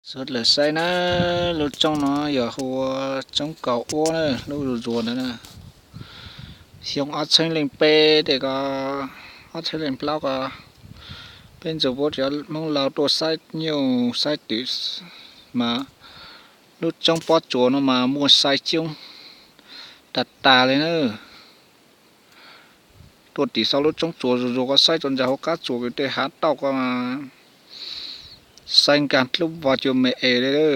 Sawv daws saib na, lub tsoob no yog hu ua tsoob kaum ua na, lub zuj zus ntawd na. Xyoo ob txheeb leej peb tej ko, ob txheeb leej plaub ko, peb ntxhua puab cov Hmoob laug tuaj saib nyuj saib twm mas lub tsoob pob tsuas no mas muaj sai coob tag tag li na. Tuaj tim xauv lub tsoob tsuas zuj zus ko saib tau ntsa hauv qab tsuas kws tej hav tauj ko mas sai nkag dlub vog cuag me es li.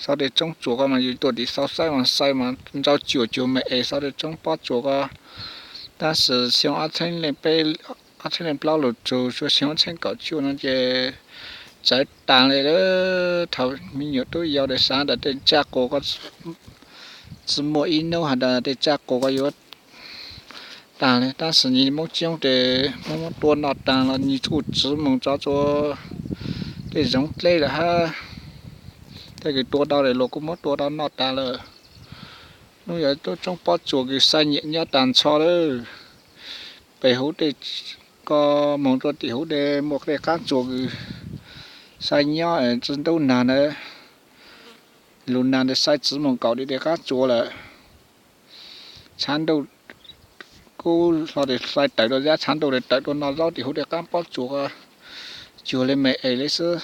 Xauv tej tsoob tsuas ko mas yus tuaj tim xauv saib mas sai mas ntau cuag cuag me es xauv tej tsoob pob tsuas ko. Tab sis xyoo ob txheeb leej peb, ob txheeb leej plaub lug txug xyoo ob txheeb kaum cuaj no ces txawv taag li. Thaum me nyuam tub yau tas xav tas tej tsaj qus ko tsi muaj ib nub has tas tej tsaj qus ko yuav taag li, tab sis nyij Moob coob ces Moob muab tua noj taag los nyij kuj tsi moog tso tsua tej zoov dleb lawm hab. Tej kws tua tau lawm luas kuj muab tua tau noj taag lawm. Nub yog lub tsoob pob tsuas kws sai nyiam nyob taag nrho lawm. Pem huv tej ko moog rua tim huv tej muaj tej qaab tsuas kws sai nyob tsi ntub nag ntawd, lug nag ntawd sai tsi moog kaum tim tej qaab tsuas lawm. Tshav ntuj kub hlo tes sai tawm rua zab tshav ntuj tes tawm rua noj zaub tim huv tej qaab pob tsuas ko cuag li me es li xwb.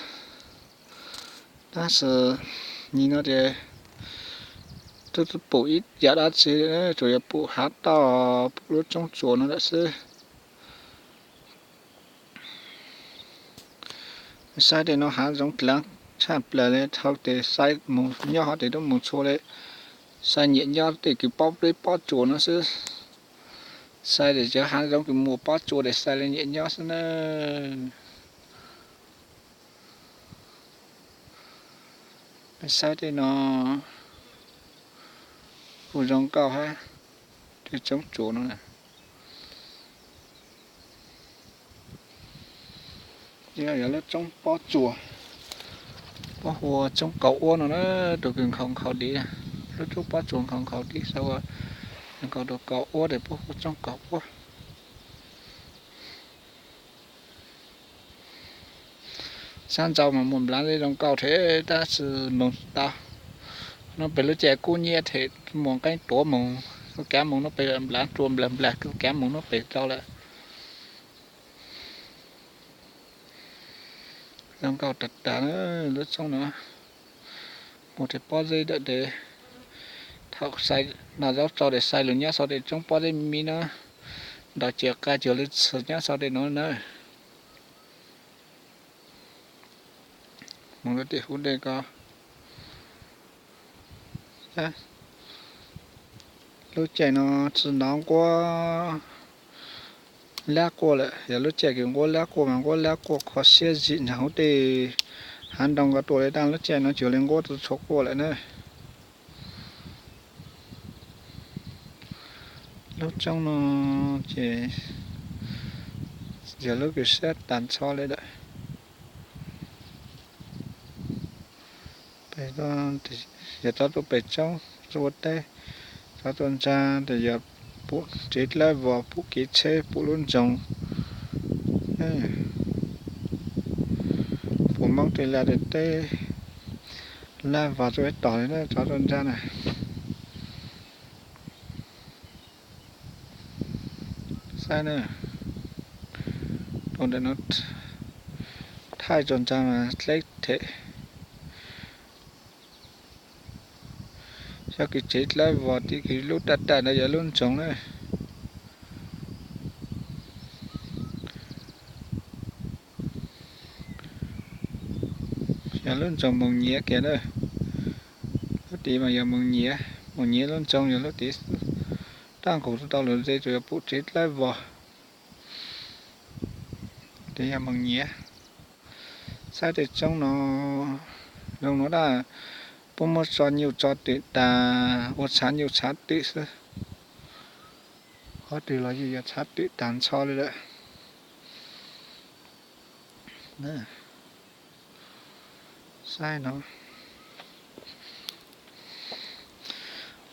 Tab sis nyij no ces tub tsi pum ib yaam dab tsi, tsuas yog pum hav tauj pum lub tsoob tsuas no lawm xwb. Saib tej no hav zoov dlaav tshaj plawg li, thaum tes sai moog nyob hov tes tub moog txhua li. Sai nyiam nyob tej kws pob dleb pob tsuas no xwb. Sai tes cov hav zoov kws muaj pob tsuas tes sai li nyiam nyob xwb na. Saib tej no kuj zoo nkauj hab, tej tsoob tsuas no. Yog lub tsoob pob tsuas, puab hu ua tsoob kaum uab no na, tus kws nkhaus nkhaus div, lub tsoob pob tsuas nkhaus nkhaus div, nkhaus rua kaum uab tes puab hu tsoob kaum uab. Sab ntau mas muaj nplaav zoo nkauj thiab tab sis moog tau. Nuav pem lub caij kub nyab them muaj nqeeb tuav moog, kaav moog nuav pem nplaav rua nplawg nplawg, kaav moog nuav pem rau lawm. Zoo nkauj tag tag lub tsoob no. Muaj tej pob zeb dawm tes thaum sai noj zaub tso tes sai lug nyob sau tej tsoob pob zeb me me na, ntaus cias qaj cuag lub txhia nyob sau tej nuav na. Moog rua tim huv dej ko. Lub caij no tsi nov nquab lab quaj lawm, yog lub caij kws nquab lab quaj mas nquab lab quaj kho siab zim nraag huv tej hav ntoo ko tuaj li, tab lub caij no cuag li nquab tsi tshua quaj lawm na. Lub tsoob no ces yog lub kws siab tag nrho li lawm. Yog rov rua pem tsoob rua teb, rov rua ntsa tes yog pum tsev dlawb vos, pum kev tsheb, pum lub nroog. Pum Moob tej laj teb laj vog rua ib tog li na, rov rua ntsa na. Saib na, rua ntawm no thaij rua ntsa mas dleb them. Xyov kws tsev dlawb vos tim kws lub taj taj ntawd yog lub nroog na. Yog lub nroog Moos Nyiav kiag na. Lub tid mas yog Moos Nyiav, Moos Nyiav lub nroog yog lub tid. Taj nqug tau lug ze tsuas yog pum tsev dlawb vos. Tes yog Moos Nyiav. Saib tej tsoob no zoo nuav dab, puab muab tso nyuj tso twm tas ua tshav nyuj tshav twm xwb. Qhov twg los yeej yog tshav twm tag nrho li lawm. Saib no,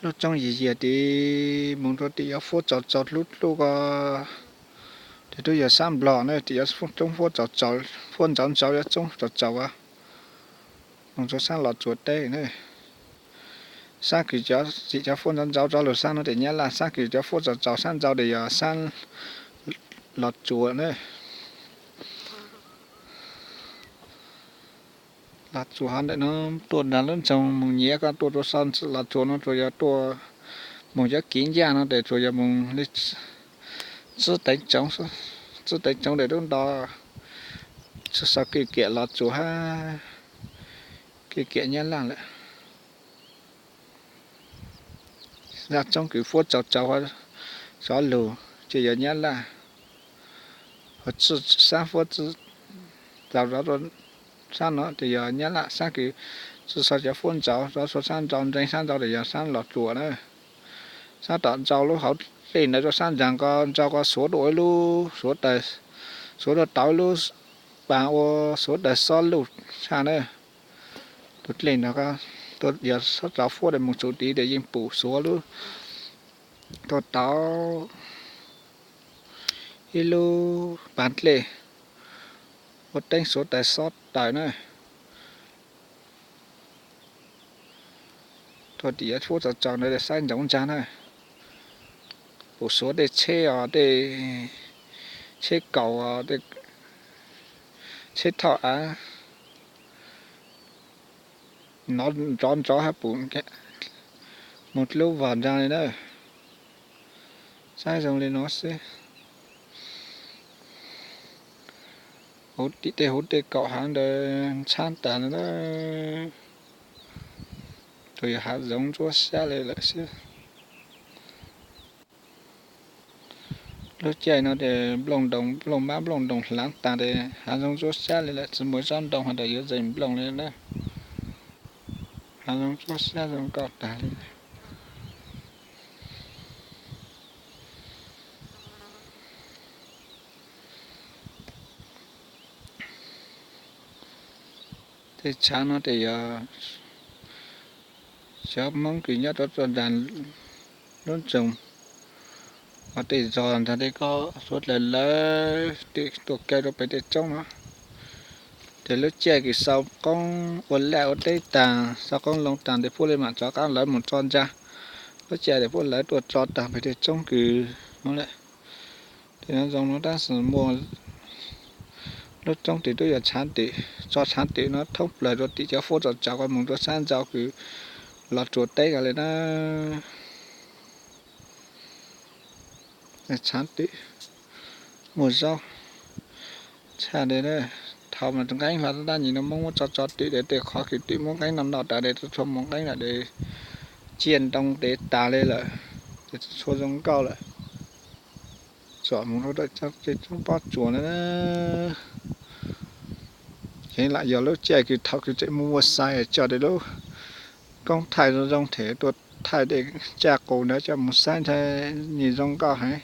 lub tsoob yias yias tid moog rua tim yuav fuab tsaus tsaus dlub dlub ko, tes tub yog sab Nplog na, tim yuav tsoob fuab tsaus tsaus, fuab ntsauv ntsauv yuav tsoob tsaus tsaus ko. Mus rau sab Los Tsuas teb na. Sab kws cov txiv cov fuab ntxauv ntxauv rov lug sab no tes Nyab Laj, sab kws cov fuab txaus txaus sab ntxauv tes yog sab Los Tsuas na. Los Tsuas hov ntawm no tuaj nrag lub nroog Moos Nyiav, koj tuaj rau sab Los Tsuas no tsuas yog tuaj moog cov kiv ncaj no tes tsuas yog moog li Tswb Teev Tsoov, Tswb Teev Tsoov tes lub nto tsuas sau kiag kiam Los Tsuas hab kiag kiam Nyab Laj lawm. Zaj tsoob kws fuab txaus txaus sov lug ces yog Nyab Laj, ho sab fuab txaus zov rau sab no tes yog Nyab Laj, sab kws tsi sau cov fuab ntxauv zov rau sab ntxauv ntseeg sab ntxauv tes yog sab Los Tsuas na. Sab tom ntxauv lub hauv dlej ntawd rau sab ntxaag ko ntxauv ko suav dua ib lub, suav dua tau ib lub pas ua suav dawg xob luj tshaj na. Tus dlej ntawd yog xob txaus fuab tes moog txug tid tes yeej pum suav lub, tau tau ib lub pas dlej ua teeb suav dawg xob tawg na. Tuaj tim yav fuab txaus txaus ntawd saib ntsoov ntsaag na. Pum suav tej tsheb os, tej tsheb kaus, tsheb thauj av nov nrov nrov hab pum moog lub vag ntsaag li na. Saib zoo li no xwb. Huv tim tej huv tej kaum hav ntawd ntxhab tas li na. Tsuas yog hav zoov ntsuab xyab li lawm xwb. Lub caij no tes nplooj ntoos nplooj mab nplooj ntoos hlaav tas tes hav zoov ntsuab xyab li lawm, tsi muaj ib tsob ntoo has tas yuav zeem nplooj li na. Hav zoov ntsuab xyab zoo nkauj tas li. Tej tshav no tes yog cov Hmoob kws nyob rau txoj nraag lub nroog, ho tej zog nraag tej ko suav dlawg lawv tuaj kaw rau pem tej roob no. Tes lub caij kws sau qoob ua laj ua teb taag, sau qoob loo taag tes puab le maam rov qaab lawv mus tso ntsa. Lub caij tes puab lawv tuaj tso taag pem tej roob kws no lawm. Tej no zoo no tab sis muaj lub roob tim tub yog tshav tim, tso tshav tim no thoob plawg rau tim cov fuab txaus txaus ko moog rau sab ntxauv kws Los Tsuas teb ko li na. Tshav tim muaj zaub tshaj li na. Thaum mas nqeeb hlo tab tab nyim no Moob muab tso tso tim tes tej qhov kws tim muab nqeeb no no tas tes txhua mus nqeeb lawm tes ciaj ntoo tes tas li lawm, tes txhua zoo nkauj lawm. Tsom mus rau tej roob pob tsuas na. Ces lam yog lub caij kws thaum kws tseem muaj muaj xais coj tej lub koob thaij zoo zoo them tuaj thaij tej caj qus ntawd coj mus saib ntshai nws zoo nkauj heev.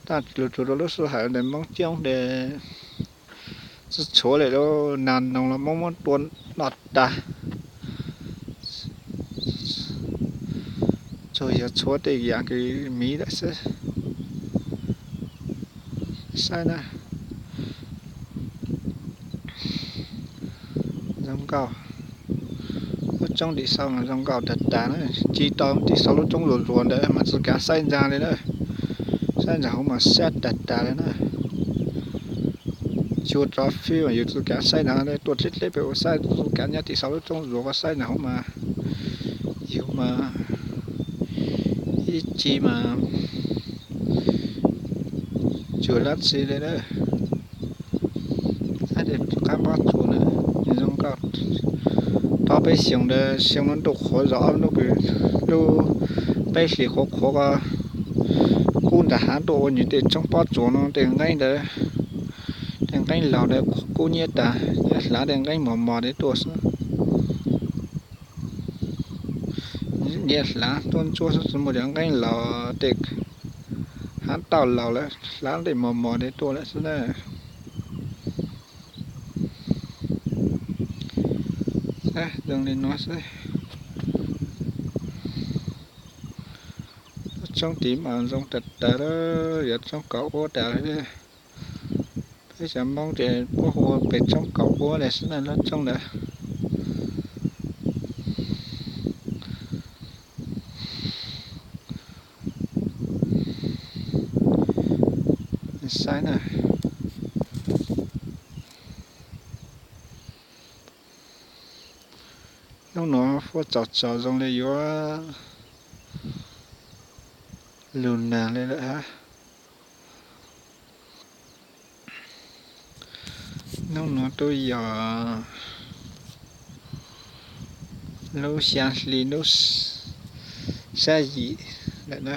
Tab lug tsuas rau lub sij hawm ntawd Moob coob tes tsi tshuav li lub nas noog los Moob muab tua noj tag. Tsuas yog tshuav tej yaam kws miv lawm xwb. Saib na, zoo nkauj. Lub roob tim sau mas zoo nkauj tag tag na, ci tau tim sau lub roob luas luas ntawd mas tsi kav saib ntsa li na. Saib ntsa hauv mas sab tag tag li na. Tsi ua rov fib mas yus tsi kav saib ntsa li, tuaj dleb dleb pem ua saib tsi kav nyob tim sau lub roob luas ko saib ntsa hauv mas yus mas ib ci mas tsuas dlaab tsi li na. Saib tej qaab pob tsuas na, zoo nkauj. Tau peb xyoo ntawd xyoo no ntuj qhuav zog ob nub kws lub peb hlis qhuav qhuav ko kub nram hav tuaj ua nws tej roob pob tsuas no tej nqeeb ntawd, tej nqeeb laug ntawd kub nyiab tas, nyiab hlav tej nqeeb mos mos ntawd tuaj xwb. Nyiab hlav tuaj ntsuab xwb tsi muaj cov nqeeb laug tej hav tauj laug lawm hlav tej mos mos ntawd tuaj lawm xwb na. Zoo li no xwb. Lub roob tid mas zoo tas tas, yuav roob kaum ua tas li. Peb cov Moob ces puab hu ua pem roob kaum ua li xwb na lub roob ntawd. saib na. Hnub nuav fuab tsaus tsaus zoo li yuav lug nag li lawm hab. Hnub nuav tub yog lub xyaa hli lub sab yim lawm na.